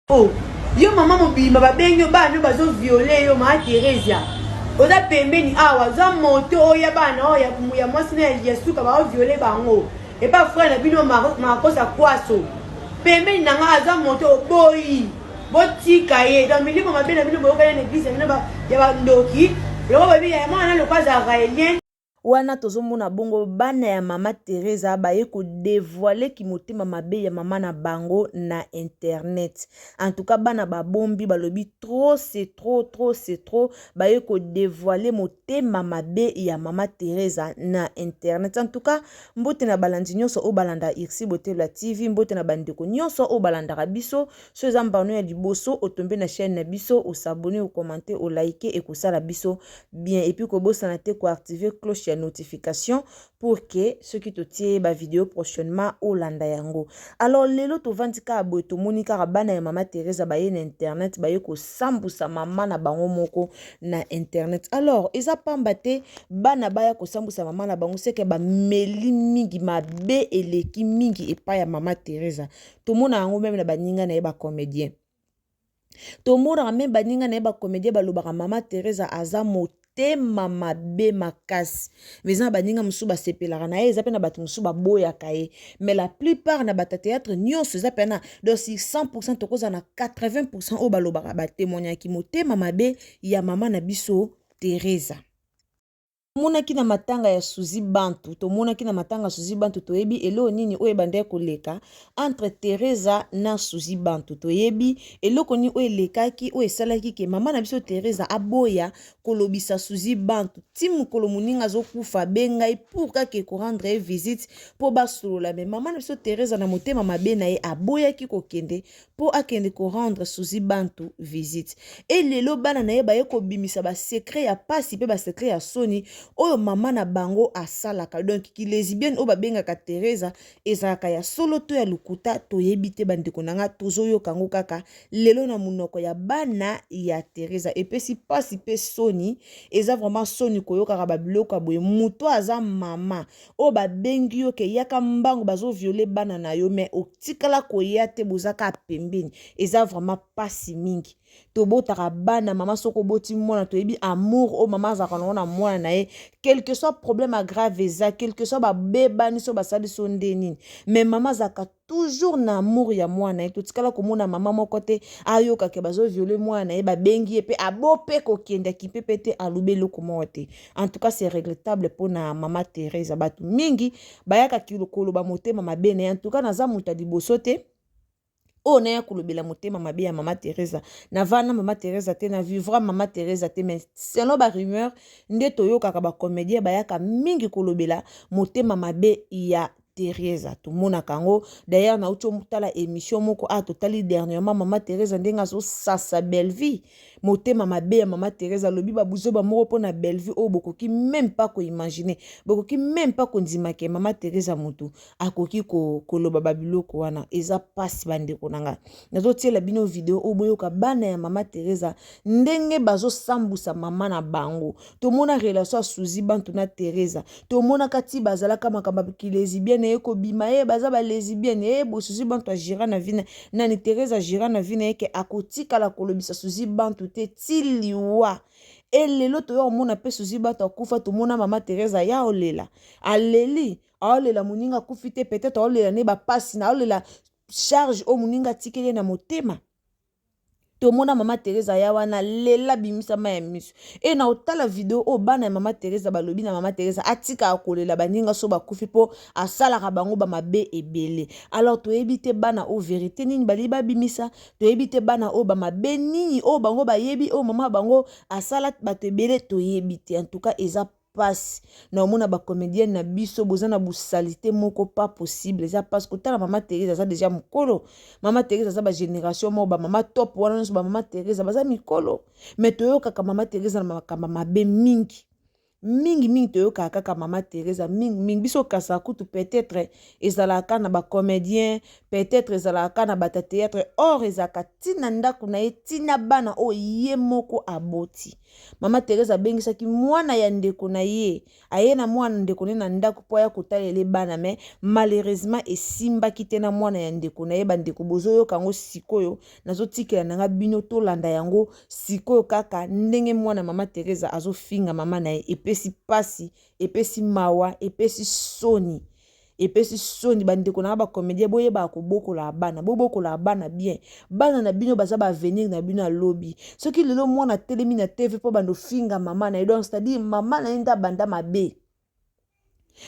Oh yo mama mobimba babengi yo bana bazo viole yo ma Theresia oza pembeni awa zwa moto oya bana oyo ya mwasi na ya suka bao viole bango epa frère na bino Marcos Akwaso pembeni na nga aza moto oboyi botika ye donc milimo mabe na bino boyokani na eglise na bino ya bandoki loko babi ya mwana loko aza raelien. Wana tozomona bongo bana ya mama Theresa baye ko devoiler kimotema mabe ya mama na bango na internet. En tout cas bana babombi balobi trop c'est trop, trop c'est trop, baye ko devoiler motema mabe ya mama Theresa na internet. En tout cas mbote na balandi nyonso oyo balanda Irsi Botelwa TV, mbote na bandeko nyonso oyo balandaka biso. So eza mbano ya liboso otombe na chaîne na biso, osabonner, okommente, olike, ekosala biso bien. Et puis kobosana te ko activer cloche ya notification pour que soki totie ba vidéo prochainement olanda yango. Alors lelo tovandi kaka boye, tomoni kaka bana ya mama Theresa baye na internet, baye kosambusa mama na bango moko na internet. Alors eza pamba te bana baya kosambusa mama na bango, seke bameli mingi, mabe eleki mingi epai ya mama Theresa. Tomona yango meme na baninga na ye ba comédien, tomonaka meme baninga na ye ba comédien balobaka mama Theresa aza motema mabe makasi. Mais eza na baninga mosusu basepelaka na ye, eza mpe na bato mosusu baboyaka ye, mais la plupart na bato ya théâtre nyonso eza mpe na donc si 100% tokozala na 80% oyo balobaka batémoignaki motema mabe ya mama na biso Theresa. Tomonaki na matanga ya Suzy Bantu, tomonaki na matanga ya Suzy Bantu, toyebi eloko nini oyo ebandaki koleka entre Theresa na Suzy Bantu, toyebi eloko nini oyo elekaki oyo esalaki ke mama na biso Theresa aboya kolobisa Suzy Bantu ti mokolo moninga azokufa bengai pour kaka ekorendre ye visite mpo basolola. Me mama na biso Theresa na motema mabe na ye aboyaki kokende mpo akende korendre Suzy Bantu visite. E lelo bana na ye baye kobimisa basecret ya pasi mpe basecret ya soni oyo mama na bango asalaka. Donc kilesibienne oyo babengaka Theresa ezalaka ya solo to ya lokuta toyebi te. Bandeko na nga, tozoyoka yango kaka lelo na monoko ya bana ya Theresa. Epesi pasi mpe soni, eza vraiment soni koyokaka babiloko ya boye. Moto aza mama oyo babengi yo ke yaka mbangu bazoviole bana na yo, me otikala koya te, boza kaka pembeni. Eza vraiment pasi mingi. Tobotaka bana, mama soki oboti mwana toyebi amour oyo mama azalaka nango na mwana na ye, quelque soit problème ya grave eza, quelque soit babebani so basali so nde nini, mais mama azalaka toujours na amour ya mwana ye. Totikala komona mama moko te ayokake bazoviole mwana na ye, babengi ye mpe abo mpe kokende akipe mpe te, alobi eloko moko te. En tout cas c'est regrettable mpona mama Theresa. Bato mingi bayaka koloba motema mabe na ye. En tout cas naza moto ya liboso te oyo naya kolobela motema mabe ya mama Theresa. Navanda mama Theresa te, na vivra mama Theresa te, mais selon barumeur nde toyokaka bacomédien bayaka mingi kolobela motema mabe ya Theresa. Tomonaka yango d'ailleurs, nauti otala émission moko a totali dernièrement, mama Theresa ndenge azosasa Bellevie. Motema mabe ya mama Theresa, alobi babuzoba moko mpona Bellevie oyo bokoki même pas koimaginer, bokoki même pas kondima ke mama Theresa motu akoki koloba babiloko wana. Eza mpasi bandeko na ngai. Nazotiela bino video oyo boyoka bana ya mama Theresa ndenge bazosambusa mama na bango. Tomona relation ya Suzy Bantu na Theresa, tomonaka ti bazalaka makambo ya kilesibienne ye kobima ye baza balesibienne ye bo Suzy Bantu agira na vie nani, Theresa agira na vie na ye ke akotikala kolobisa Suzy Bantu te ti liwa. E lelo toya komona mpe Suzy Bantu akufa, tomona mama Theresa ya olela, aleli, aolela moninga akufi te, peut-être aolela ne bapasi na aolela charge oyo moninga atikeli ye na motema. Tomona mama Theresa ya wana lela bimisama ya miso. E na otala video oyo bana ya mama Theresa balobi na mama Theresa atikaka kolela baninga so bakufi mpo asalaka bango bamabe ebele. Alors toyebi te bana oyo verité nini balingi babimisa, toyebi te bana oyo bamabe nini oyo bango bayebi oyo mama bango asala bato ebele, toyebi te. En tout cas eza pasi na omona bacomédienne na biso boza na bosalite moko pas possible. Eza pasi kotala mama Theresa aza deja mokolo. Mama Theresa aza bagénération moko, bamama top wana nyonso, bamama Theresa baza mikolo, mais toyokaka mama Theresa na makambo mabe mingi. Mingi mingi toyokaka kaka mama Theresa mingi mingi biso okasaka kutu peut-être ezalaka na ba comédien, peut-être ezalaka na bato ya théâtre, or ezalaka ntina ndako na ye, ntina bana oyo ye moko aboti. Mama Theresa abengisaki mwana ya ndeko na ye, aye na mwana ndeko na ye na ndako mpo aya kotalela ye bana, mais malheureusement esimbaki te na mwana ya ndeko na ye. Bandeko, bozoyoka yango sikoyo, nazotikela na nga bino tolanda yango sikoyo kaka ndenge mwana mama Theresa azofinga mama na ye. Epesi pasi, epesi mawa, epesi soni, epesi soni. Bandeko na nga bacomédien, boyebaka kobokola bana, bobokola bana bien. Bana na bino baza baavenir na bino ya lobi. Soki lelo mwana atelemi na TV mpo bando finga mama na ye, donc c'est-à-dire mama na ye nde abanda mabe.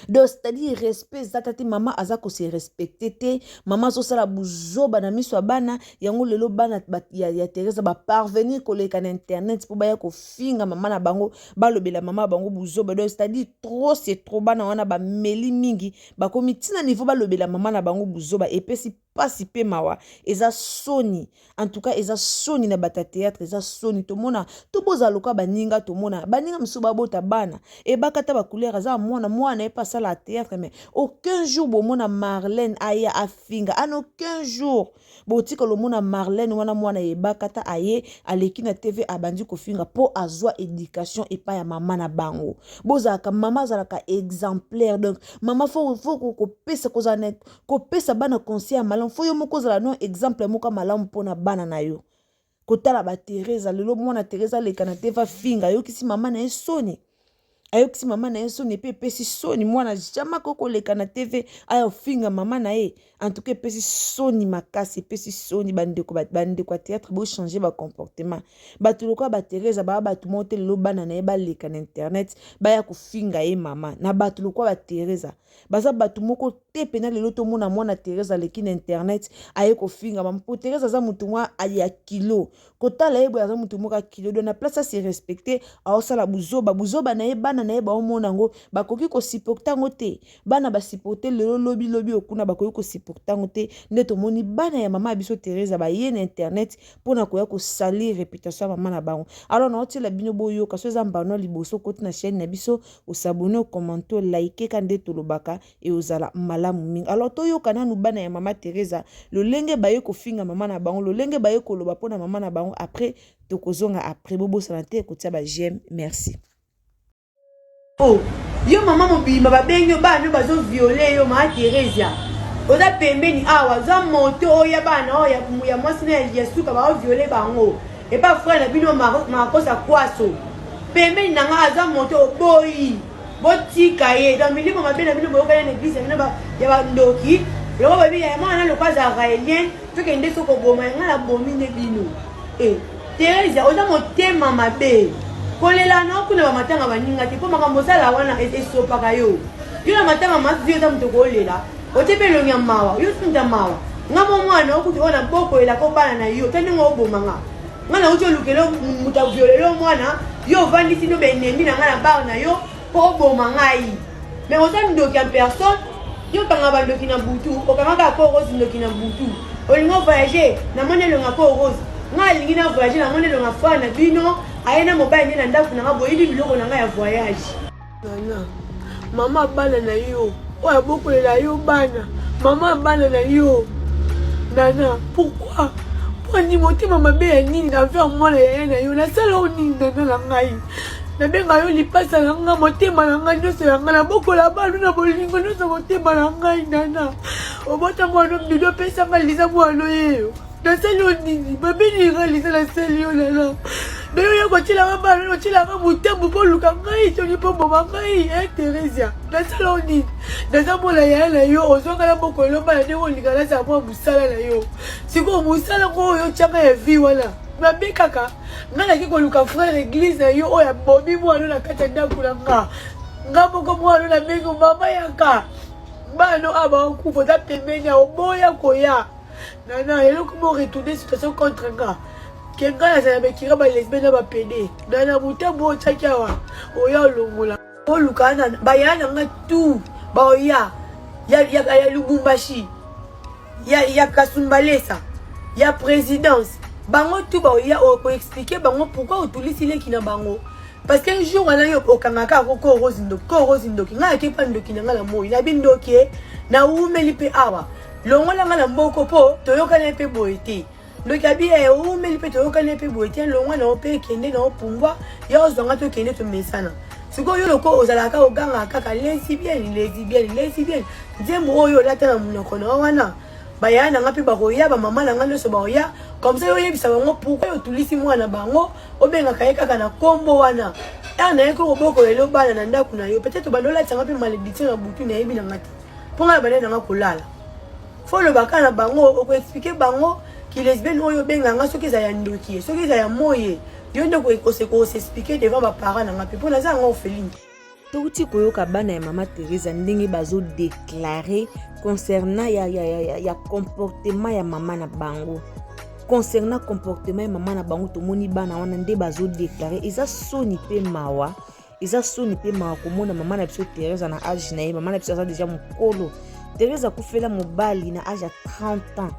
Donc c'est-à-dire respect eza te, mama aza kose respecter te, mama azosala buzoba na miso ya bana. Yango lelo bana ya Theresa baparvenir koleka na internet mpo baya kofinga mama na bango, balobela mama bango buzoba. Donc c'est-à-dire trop c'est trop. Bana wana bameli mingi, bakomi ntina niveau balobela mama na bango buzoba. Epesi mpasi mpe mawa, eza soni. En tout cas eza soni na bato ya théâtre, eza soni. Tomona tobozala lokola baninga, tomona baninga mosusu babota bana ebaka ata bacouleur, aza mwana mwana ye mpe asala théâtre, mais aucun jour bomona Marlène aya afinga ana, aucun jour botikala omona Marlène wana mwana yebaka ta aye aleki na TV abandi kofinga, mpo azwa éducation epai ya mama na bango. Bozalaka, mama azalaka exemplaire. Donc mama faut kopesa, kozala kopesa bana conseil ya malamu, faut yo moko ozala no exemple moko ya malamu mpona bana na yo. Kotala baTheresa lelo, mwana Theresa aleka na TV afinga, ayokisi mama na ye soni, ayokisi mama na ye soni epe epesi soni. Mwana jamais akoki koleka na TV aya ofinga mama na ye. En tout cas epesi soni makasi, epesi soni. Bandeko, bandeko ya théâtre, bochange bacomportement. Bato lokola baTheresa baya bato moko te. Lelo bana na ye baleka na internet baya kofinga ye mama na bato lokola baTheresa baza bato moko te mpena. Lelo tomona mwana Therese aleki na internet aye kofinga mama, po Therese aza motu mwa ya kilo. Kotala ye boye, aza motu moko ya kilo. Donc na place ase respecter, aosala buzoba, buzoba na ye. Bana na ye baomona yango, bakoki kosupporter yango te. Bana basupporter lelo, lobi lobi okuna bakoki kosupporter yango te. Nde tomoni bana ya mama ya biso Therese baye na internet mpona koya kosalir réputation ya mama na bango. Alors naotiela bino boyoka. So eza mbano liboso koti na chaîne na biso, os'abonner, ocommenter, olike ka nde tolobaka, eozala malamu mingi. Alors toyoka nanu bana ya mama Theresa, lolenge baye kofinga mama na bango, lolenge baye koloba mpona mama na bango. Après tokozonga après. Bobosana te kotia ba j'aime. Merci. Oh, yo mama mobimba, babengi yo, bana oyo bazovioler yo. Mama Theresia, oza pembeni awa, oza moto oyo ya bana oyo ya mwasi na ya suka baovioler bango epa frère na bino Marcos Akwaso. Pembeni na nga aza moto, oboyi, botika ye. Donc milimo mabe na bino boyokani na église ya bino ya bandoki, loko babi ya mwana loko aza raélien, tokende so koboma nga na bomi nde bino. E Theresia, oza motema mabe. Kolela na okuna bamatanga baninga te, mpo makambo osala wana esopaka yo. Yo na matanga masi, yo oza moto kolela, otie mpe elongi ya mawa. Yo moto ya mawa. Nga mo mwana okuti oyo na bokoyelako bana na yo te, ndenge oboma nga. Nga nauti olukela moto aviolele mwana yo, ovandisi no baennemi na nga na bar na yo mpo oboma ngai. Mais oza ndoki en personne. Yo okanga bandoki na butu, okangaka ko Rose ndoki na butu. Olingi ovoyage, namoni elonga ko Rose. Ngai alingi na voyage, namoni elonga frère na bino aye na mobali nde na ndako na nga, boyebi biloko na ngai ya voyage. Nana, mama bana na yo oyo abokolela yo bana, mama bana na yo Nana, pourquoi mponi motema mabe ya nini envers mwana yaya na yo? Nasala yo nini, Nana na ngai? Nabenga yo lipasa na nga, motema na ngai nyonso ya ngai, nabokola bana na bolingo nyonso, motema na ngai. Nana, obota mwana mbido, opesanga Liza, mwana yeyo. Nasali yo nini mabe nini nga Liza nasali yo, Nana? Nayo ya kotielanga bana, otielanga motambo mpo oluka ngai toni mpo boma ngai. E Theresia, nasala yo nini? Naza mwana yaya na yo, ozwanga na mokolo bana ndenge olinga nazala mwa mosala na yo. Sikoyo mosala ngo oyo otyanga ya vie wana mabe kaka ngai naki koluka frère église na yo oyo abomi mwana na kati ya ndako na nga. Nga moko mwana nabengi mama yaka, bana oyo bakokufa, oza pembeni ya oboya koya. Nana, eloko mo retourner situation contre nga ke ngai nazala bekira balesbienne na bapédé. Nana, motambo oyo otiaki awa, oya olongola. Oluka baya na nga tout baoya ya Lubumbashi, ya Kasumbalesa, ya présidence, bango tu baoya koexpliquer bango pourquoi otulisi leki na bango. Parce que jour wana yo okangaka ko ko rose ndoki, ko rose ndoki. Ngai ake pa ndoki na ngai na moi. Na bi ndoki eh, na umeli pe awa. Longola ngai na mboko po toyokani pe boye te. Ndoki abi eh, oumeli pe toyokani pe boye te. Longwa na ope kende na opumbwa, ya ozwa ngai tokende tomesana. Sikoyo yo loko ozalaka oganga kaka lesbienne, lesbienne, lesbienne. Nzembo oyo olata na monoko na wana. Bayaya na nga mpe bakoya, bamama na nga nyonso bakoya. Comme ça yo oyebisa bango pourquoi otulisi mwana bango, obengaka ye kaka na kombo wana. Heure na ye ko kobokola elo bana na ndako na yo, peut-être obanda olatisa nga mpe malédiction na butu, nayebi na nga te. Mpo nga na banda na nga kolala. Faut oloba kaka na bango, oko expliquer bango ki lesbienne oyo obenga nga soki eza ya ndoki, soki eza ya moye, yo nde oko s'expliquer devant ba parents na nga mpe mpo naza yango orpheline. Touti koyoka bana ya mama Teresa ndenge bazo déclarer concernant ya, ya, ya, ya, ya comportement ya mama na bango. Concernant comportement ya mama na bango, tomoni bana wana nde bazo déclarer. Eza soni pe mawa, eza soni pe mawa komona mama na biso Teresa na age na ye. Mama na biso aza deja mokolo. Teresa akufela mobali na age ya 30 ans.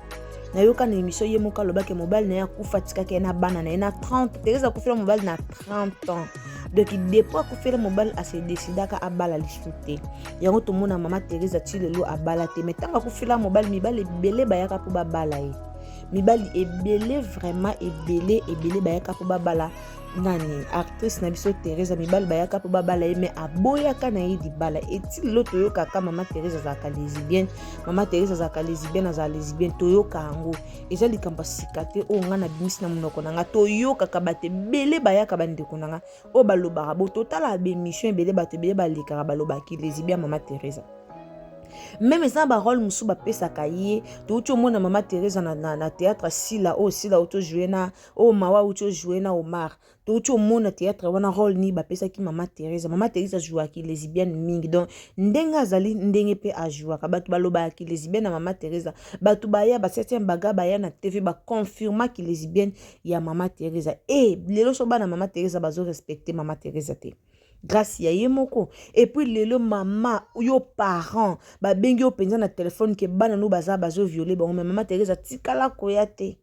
Nayoka na émission ye moko alobaki mobali na ye akufa atikaki ye na bana na ye na 30. Teresa akufela mobali na 30 ans. Donc depuis akufela mobali ase décidaka abala lisusu te. Yango tomona mama Teresa ti lelo abala te, mais ntango akufela mobali, mibali ebele bayaka mpo babala ye. Mibali ebele vraiment ebele ebele bayaka mpo babala nani actrice na biso Teresa. Mibali bayaka mpo babala ye, mais aboyaka na ye libala. Eti lelo toyokaka mama Teresa azalaka lesbienne, mama Teresa azalaka lesbienne, azala lesbienne, toyoka yango. Eza likambo ya sika te oyo ngai nabimisi na monoko na ngai. Toyokaka bato ebele bayaka, bandeko na ngai oyo balobaka bo, totalaka ba émission ebele, bato ebele balekaka balobaki lesbienne mama Teresa. Meme eza na barole mosusu bapesaka ye. Touti omona mama Teresa na, na, na théâtre Sila, oyo Sila auti ojoue na oyo Mawa auti ojoue na Omar. Touti omona théâtre wana, role nini bapesaki mama Teresa. Mama Teresa ajouaki lesbienne mingi, donc ndenge azali ndenge mpe ajouaka. Bato balobaki lesbienne na mama Teresa, bato baya basiatia baga baya na TV baconfirmaki lesbienne ya mama Teresa. E lelo so bana mama Teresa bazo respecte mama Teresa te, grâce ya ye moko. Et puis lelo mama yo parent babengi yo mpenza na telefone ke bana no baza bazoviole bango, mais mama Teresa atikala koya te,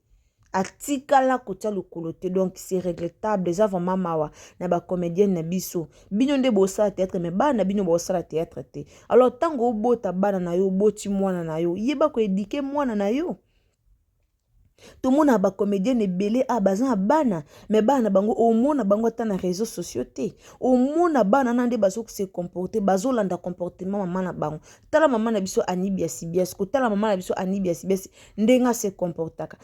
atikala kotia lokolo te. Donc c'est regrettable, eza vraiment mawa na bacomédienne na biso. Bino nde bosala théâtre, mais bana na bino bosala théâtre te. Alors ntango obota bana na yo, oboti mwana na yo, yeba koéduquer mwana na yo. Tomona bacomédienne ebele a baza na bana, mais bana na bango omona bango ata na réseaux sociaux te. Omona bana na nde bazo se comporter, bazolanda comportement mama na bango. Tala mama na biso Annie Biasi-Biasi, kotala mama na biso Annie Biasi-Biasi ndenge ase comportaka.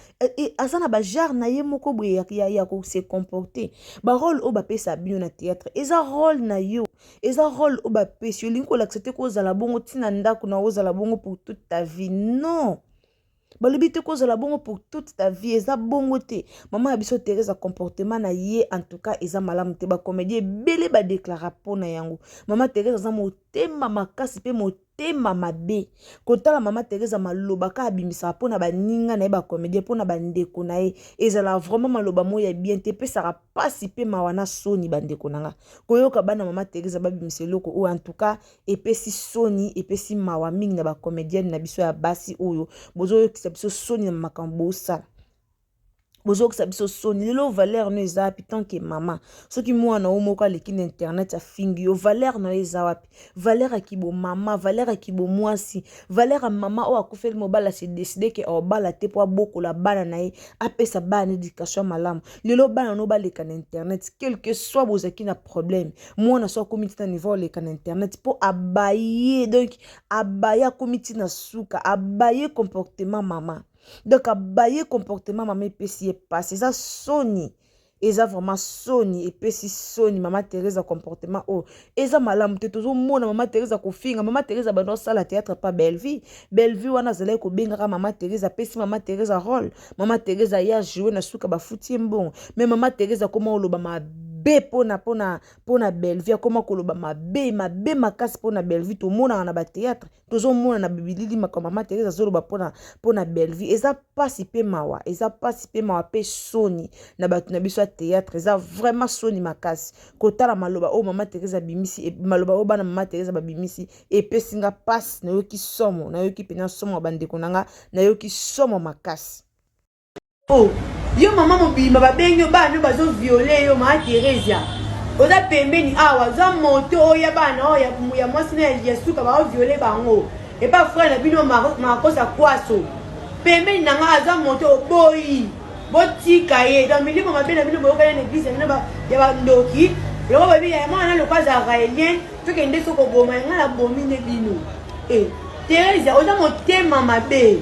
Aza na bagenre na ye moko boye ya, ya, ya kose comporter. Barole oyo bapesa bino na théâtre eza role na yo, eza role oyo bapesi yo. Olingi kolakisa te kozala bongo ntina ndako na ozala bongo pour toute ta vie, non. Balobi te kozala bongo pour toute ta vie, eza bongo te. Mama ya biso Teresa comportement na ye en tout cas eza malamu te. Bacomédien ebele badeklara mpona yango. Mama Teresa aza motema makasi mpe motema mabe. Kotala mama Teresa maloba kaka abimisaka mpona baninga na ye bacomédien, mpona bandeko na ye, ezala vraiment maloba moko ya bien te, epesaka mpasi mpe mawa na soni. Bandeko na nga, koyoka bana mama Teresa babimisa eloko oyo en tout cas epesi soni, epesi mawa mingi na bacomédienne na biso ya basi oyo bozoyokisa biso soni na makambo bosala, bozokisa biso soni. Lelo valeur no eza wapi tant que mama? Soki mwana o moko aleki na internet afingi yo, valeur na yo eza wapi? Valeur ya kibomama, valeur ya kibomwasi, valeur ya mama oyo akufeli mobali ase décide ke aobala te mpo abokola bana na ye, apesa bana na éducation malamu. Lelo bana no baleka na internet, quel que soit bozalaki na problème, mwana so akomi ti na niveau oleka na internet mpo abaye, donc abaye, akomi ti na suka, abaye comportement mama. Donc abaye comportement mama, epesi ye pasi. Eza soni, eza vraiment soni, epesi soni. Mama Teresa comportement oyo eza malamu te. Tozomona mama Teresa kofinga mama Teresa, bando asala théâtre pa Bellevue. Bellevue wana azalaki kobengaka mama Teresa, apesi mama Teresa role, mama Teresa ye ajoue na suka bafuti ye mbongo. Mais mama Teresa akoma oloba mabe mpona Bellevue, akoma koloba mabe mabe makasi mpona Bellevue. Tomonaka na bathéâtre, tozomona na bibilili makambo mama Teresa azoloba mpona Bellevue. Eza mpasi mpe mawa, eza mpasi mpe mawa mpe soni na bato na biso ya théâtre. Eza vraiment soni makasi kotala maloba oyo mama Teresa abimisi, maloba oyo bana mama Teresa babimisi, epesi nga mpasi. Nayoki somo, nayoki mpenza somo ya bandeko na nga, nayoki somo makasi. Oh, yo mama mobimba babengi yo, bana bazoviole yo, mama Theresia. Oza pembeni awa, zwa moto oya bana oyo ya mwasi na ya suka baoviole bango epa frère na bino Marcos Akwaso pembeni na nga, aza moto oboyi botika ye. Donc milimo mabe na bino boyokani na eglise na bino ya bandoki loko babi ya mwana loko aza raélien, tokende so koboma nga na bomi nde bino. E Therese, oza motema mabe,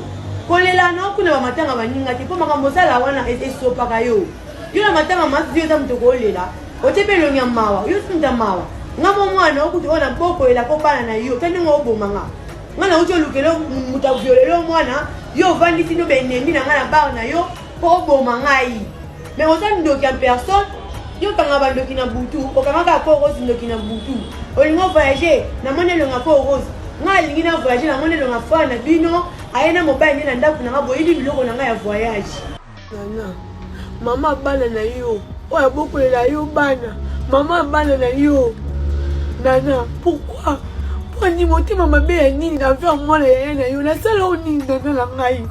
kolela na okuna bamatanga baninga te, mpo makambo osala wana esopaka yo. Yo na matanga masi, yo oza moto kolela, otie mpe elongi ya mawa, yo osi moto ya mawa. Nga mo mwana okuti oyo na bokolela ko bana na yo ta ndenge oboma nga. Nga nauti olukela moto aviolele yo mwana, yo ovandisi no baennemi na nga na bar na yo mpo oboma ngai. Mais oza ndoki en personne. Yo okanga bandoki na butu, okangaka ko Rose ndoki na butu. Olingi ovoyage, namoni elonga ko Rose. Nga alingi na voyage, namoni elonga frère na bino aye na mobali nde na ndako na nga, boyibi biloko na nga ya voyage. Nana, mama bana na yo oyo abokolela yo bana, mama bana na yo Nana, pourquoi mponi motema mabe ya nini envers mwana yaya na yo? Nasala yo nini, Nana na ngai?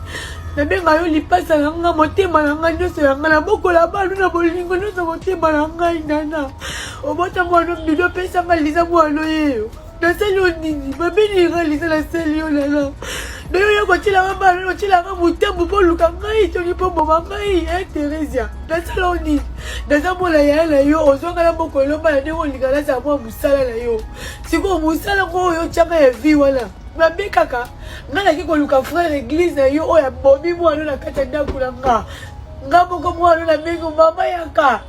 Nabenga yo lipasa na nga, motema na ngai nyonso ya ngai, nabokola bana na bolingo nyonso, motema na ngai. Nana, obota mwana mbili, opesanga Liza mwana yeyo. Nasali yo nini mabe? Nini nga Liza nasali yo, Nana? Nayo ya kotielanga bana, kotielanga motambo mpo oluka ngai soki mpo boma ngai. E Theresia, nasala yo nini? Naza mwana yaya na yo, ozwanga na moko elomba na ndenge olinga nazala mwa mosala na yo. Sikoyo mosala ngo oyo otyanga ya vie wana mabe kaka ngai naki koluka frère église na yo oyo abomi mwana na kati ya ndako na nga. Nga moko mwana nabengi mama yaka,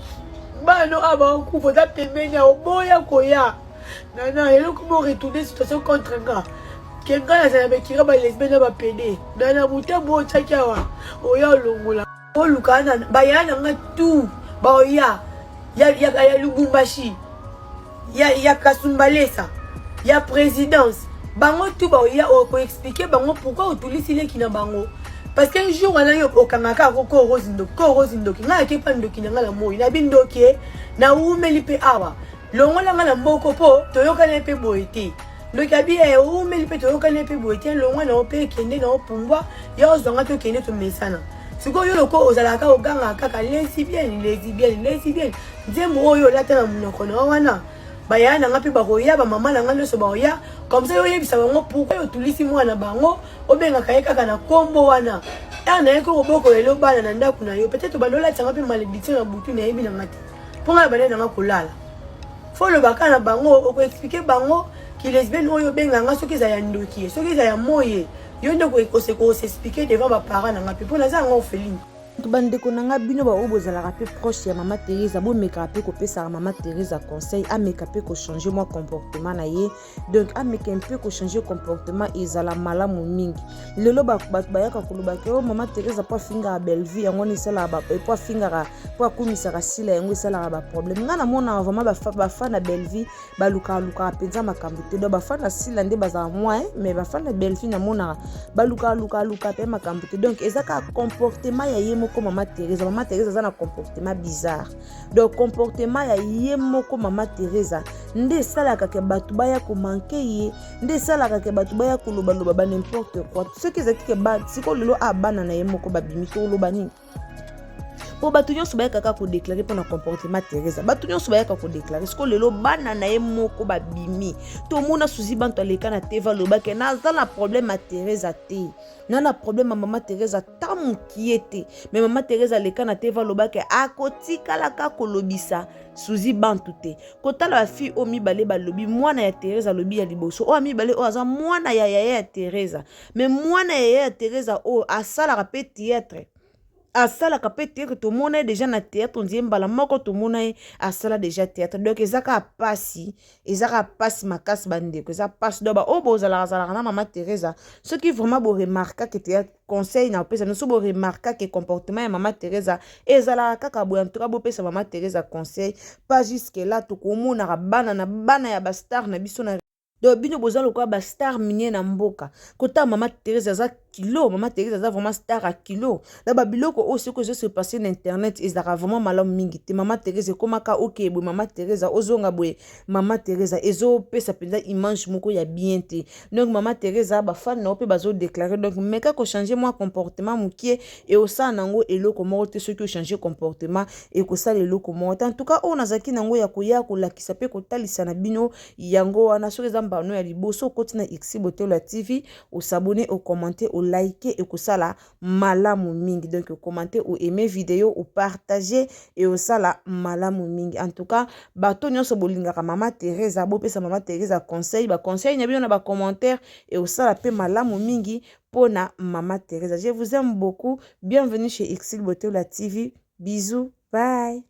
bana awa bakokufa, oza pembeni ya oboya koya. Nana, eloko mo retourner situation contre nga ke ngai nazala bekira balesbienne na bapede. Nana, motambo oyo otiaki awa oya olongola. Oluka na bayaya na nga tout baoya ya, ya, ya Lubumbashi, ya Kasumbalesa, ya présidence, bango tout baoya okoexplike bango pourquoi otulisi leki na bango. Parce que un jour wana yo okangaka ko Rose ndoki, ko Rose ndoki. Ngai akepa ndoki na ngai na moi nabi ndoki nawumeli mpe awa, longola nga na mboko mpo toyokani mpe boye te. Ndoki abi e owumeli mpe toyokani mpe boye te, longwa na yo mpe kende na yo, pumbwa ya ozwanga tokende tomesana. Sikoyo yo loko ozalaka ogangaka kaka lesbienne, lesbienne, lesbienne, nzembo oyo olata na monoko na yo wana, bayaya na nga mpe bakoya, bamama na nga nyonso bakoya. Comme ça yo oyebisa bango pourquoi otulisi mwana bango, obengaka ye kaka na nkombo wana. Ntango na ye ko kobokola elo bana na ndako na yo, peut-être obanda olatisanga mpe malédiction na butu, nayebi na nga te mpo ngai na banda nanga kolala. Fo olobaka na bango, okoexplike bango ki lesbienne oyo obenganga, soki eza ya ndoki, soki eza ya moye, yo nde okosexplike devant baparent na nga mpe mpo naza yango orpheline. Bandeko na nga, bino baoyo bozalaka mpe proche ya mama Teresa, bomekaka mpe kopesaka mama Teresa conseil, ameka mpe kochange mwa comportement na ye. Donc ameka mpe kochange comportement, ezala malamu mingi. Lelo bato bayaka koloba ke o mama Teresa mpo afingaka Bellevue, yango wana esalaka, mpo afingaka, mpo akumisaka Sila, yango esalaka baproblème. Ngai namonaka vraiment bafa na Bellevue balukalukaka mpenza makambo te. Donc bafa na Sila nde bazala moins, mais bafa na Bellevue namonaka balukalukaluka mpe makambo te. Donc eza kaka comportement ya ye moko mama Teresa. Mama Teresa aza na comportement bizarre. Donc comportement ya ye moko mama Teresa nde esalaka ke bato baya komanke ye, nde esalaka ke bato baya kolobaloba ba n'importe quoi. Soki ezalaki ke sikoyo lelo a bana na ye moko babimi, toloba nini? Mpo bato nyonso bayaka kaka kodeklare mpona comportement Teresa, bato nyonso bayaka kodeklare. Sikoyo lelo bana na ye moko babimi, tomona Suzi Banto aleka na TV alobaki naza na problème ya Teresa te, na na problème ya mama Teresa ta mokie te. Mais mama Teresa aleka na TV alobaki akotikalaka kolobisa Suzi Bantu te. Kotala bafille oyo mibale balobi, mwana ya Teresa alobi ya liboso, oyo mibale oyo aza mwana ya yaya ya Teresa. Mais mwana ya yaya ya Teresa oyo asalaka mpe théâtre, asalaka mpe théâtre, tomona ye déjà na théâtre, ondie mbala moko tomona ye asala déjà théâtre. Donc eza kaka pasi, eza kaka pasi makasi bandeko, eza pasi. Donc baoyo bozalaka zalaka na mama Teresa, soki vraiment boremarkake théâtre, conseil na opesa bino, so boremarkake comportement ya mama Teresa ezalaka kaka boye, en tout cas bopesa mama Teresa conseil. Pas jusque là tokomonaka bana na bana ya bastar na biso na. Donc bino boza lokola ba star minier na mboka. Kota mama Therese aza kilo, mama Therese aza vraiment star à kilo. Na ba biloko oyo soki ezo se passer na internet ezalaka vraiment malamu mingi te. Mama Therese ekomaka oke boye, mama Therese ozonga boye, mama Therese ezopesa mpenza image moko ya bien te. Donc mama Therese ba fan na yo mpe bazo déclarer, donc meka ko changer mwa comportement mokie e osala nango eloko moko te. Soki ochanger comportement ekosala eloko moko te. En tout cas oyo nazalaki nango ya koya kolakisa mpe kotalisa na bino yango wana. Soki eza mbano ya liboso okoti na Xi Botelo ya TV, osabone, okommente, olike, ekosala malamu mingi. Donc okommente, oaime video, opartage, eosala malamu mingi. En tout cas bato nyonso bolingaka mama Teresa, bopesa mama Teresa conseil, baconseil na bino na bacommentaire eosala mpe malamu mingi mpona mama Teresa. Je vous aime beaucoup, bienvenue chez Xi Botelo ya TV. Bisous, bye.